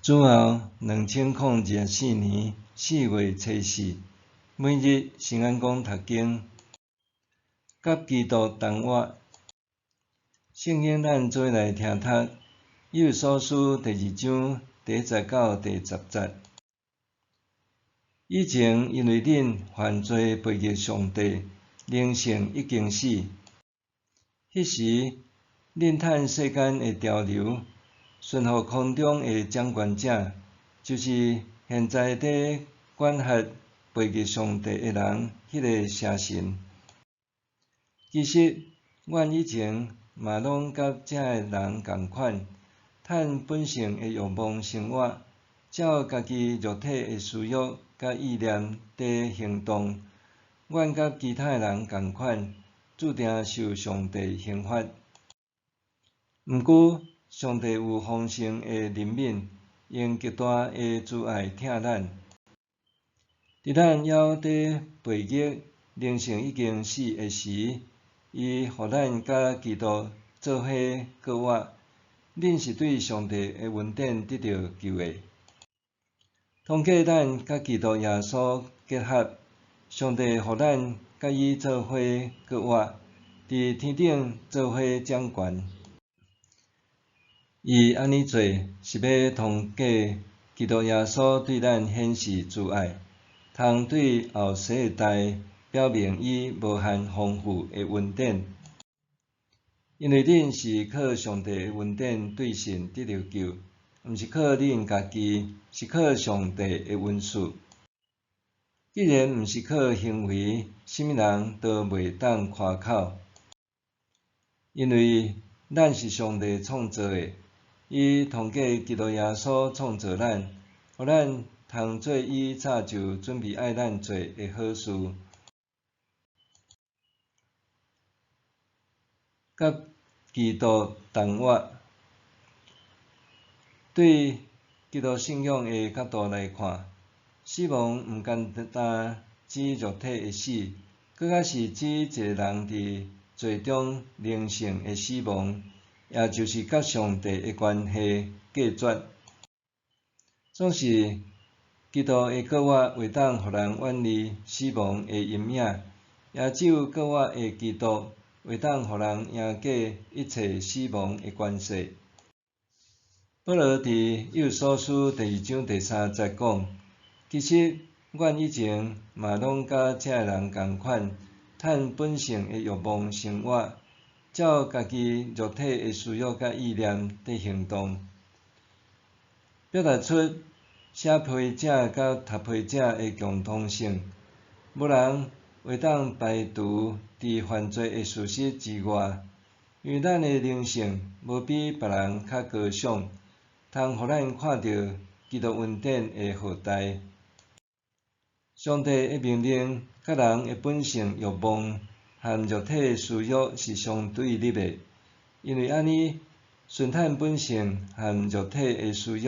主後2024年4月初四，每日聖安講讀經，佮基督同活。聖經咱做伙來聽讀，以弗所書第二章第一節到第十節。以前因為恁犯罪背逆上帝，靈性已經死。彼時，恁趁世間的潮流，順服空中的掌權者，就是現在佇管轄背逆上帝的人彼个邪神。其實，阮以前嘛攏佮這个人仝款，趁本性的欲望生活，照家己肉體的私欲佮意念佇行動。阮佮其他的人仝款，注定受上帝刑罰。毋過，上帝有豐盛的憐憫，用極大的慈愛疼咱。佇咱猶佇背逆、靈性已經死的時，伊予咱佮基督做伙復活。恁是對上帝的恩典得著救的。通過咱佮基督耶穌結合，上帝予咱佮伊做伙復活，佇天頂做伙掌權。伊按呢做，是欲通過基督耶穌對咱顯示慈愛，通對後世代表明伊無限豐富的恩典。因為恁是靠上帝的恩典對信得著救，毋是靠恁家己，是靠上帝的恩賜。既然毋是靠行為，啥物人都袂當誇口。因為咱是上帝創造的，伊通過基督耶穌創造咱，予咱通做伊早就準備愛咱做的好事。佮基督同活，對基督信仰的角度來看，死亡毋干焦指肉體的死，閣較是指一个人佇罪中靈性的死亡，也就是佮上帝的關係隔絕。總是基督的復活會當予人遠離死亡的陰影，也只有復活的基督會當予人贏過一切死亡的權勢。保羅佇以弗所書第二章第三節講：其實，阮以前嘛攏佮這个人仝款，趁本性的欲望生活，照家己肉體的私欲佮意念佇行動。表達出寫批者佮讀批者的共通性，無人會當排除佇犯罪的事實之外，因為咱的靈性無比別人較高尚，通予咱看著基督恩典的浩大。上帝的命令佮人的本性欲望和肉體私欲是相對立的，因為按呢，順趁本性和肉體的私欲，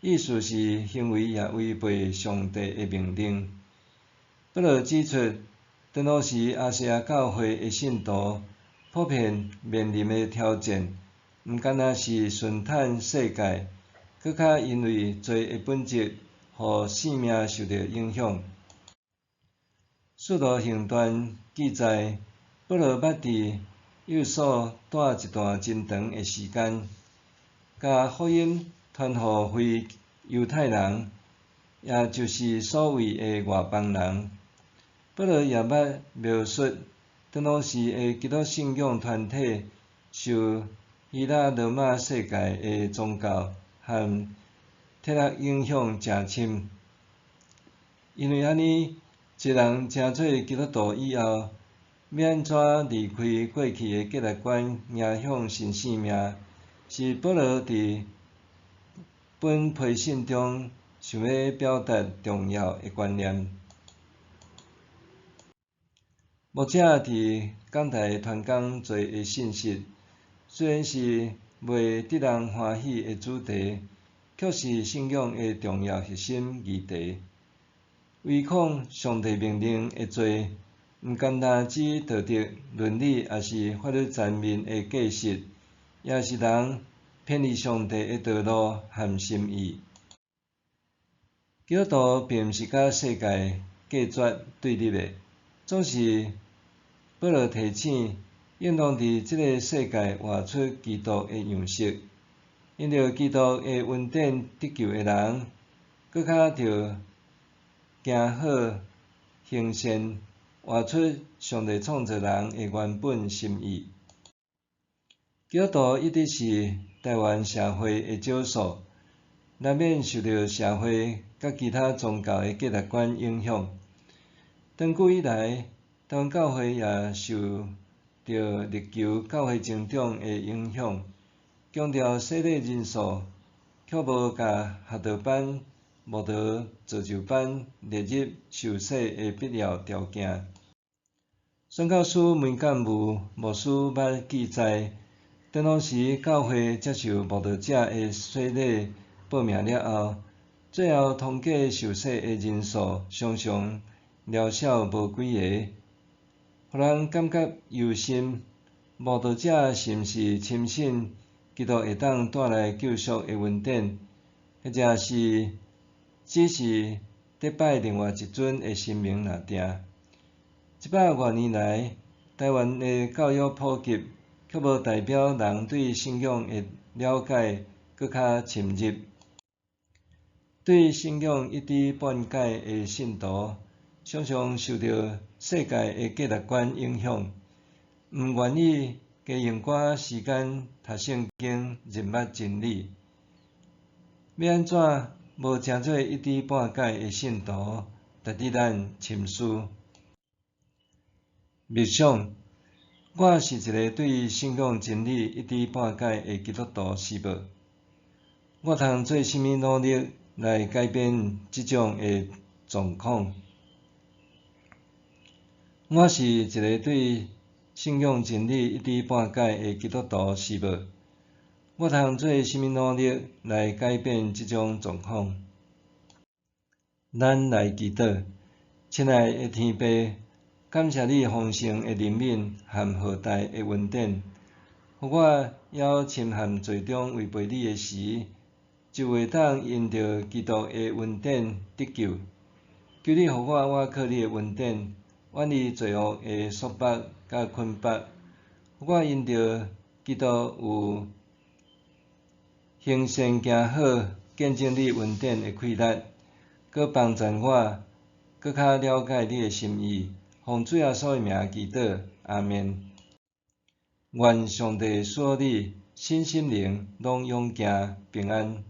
意思是行為也違背上帝的命令。保羅指出，當時亞細亞教會的信徒普遍面臨的挑戰，毋干焦是順趁世界，閣較因為罪的本質，予性命受著影響。使徒行傳記載，保羅捌佇以弗所蹛一段真長的時間，共福音傳予非猶太人，也就是所謂的外邦人。保羅也捌描述，當時的基督信仰團體受希臘羅馬世界的宗教和哲學影響誠深。因為按呢，一個人成做基督徒以後，欲按怎離開過去的價值觀，迎向新生命，是保羅佇本批信中想欲表達重要的觀念。牧者佇講台傳講罪的信息，雖然是袂得人歡喜的主題，卻是信仰的重要核心議題。違抗上帝命令的罪，毋干焦指道德、倫理，抑是法律層面的過失，也是人憑偏離上帝的道路和心意。基督徒並毋是佮世界隔絕對立的，總是保羅提醒，應當佇這个世界活出基督的樣式。因著基督的恩典得救的人，閣較著行好行善，活出上帝創造人的原本心意。基督徒一直是台灣社會的少數，難免受著社會佮其他宗教的價值觀影響。長久以來，台灣教會也受著力求教會增長的影響，強調洗禮人數，卻無共學道班、慕道造就班列入受洗的必要條件。宣教師梅鑑武牧師捌記載，當當時教會接受慕道者的洗禮報名了後，最後通過受洗的人數常常寥少無幾个，予人感覺憂心。慕道者是毋是深信基督會當帶來救贖的恩典，或者是只是佇拜另外一尊的神明爾定？一百外年來，台灣的教育普及，卻無代表人對信仰的了解閣較深入。對信仰一知半解的信徒，常常受著世界的價值觀影響，毋願意加用寡時間讀聖經、認捌真理。欲按怎無成做一知半解的信徒，值得咱深思。默想，我是一个對信仰真理一知半解的基督徒是無？我通做啥物努力來改變這種的狀況？我是一个對信仰真理一知半解的基督徒是無？我通做啥物努力來改變這種狀況？咱來祈禱，親愛的天父，感謝你豐盛的憐憫和浩大的恩典，予我猶深陷罪中違背你的時，就會當因著基督的恩典得救。求你予我倚靠你的恩典，遠離罪惡的束縛佮捆綁，予我因著基督有行善行好、見證你恩典的氣力，閣幫助我閣較了解你的心意。奉主耶穌的名祈禱，阿們。願上帝賜予你身心靈攏勇健平安。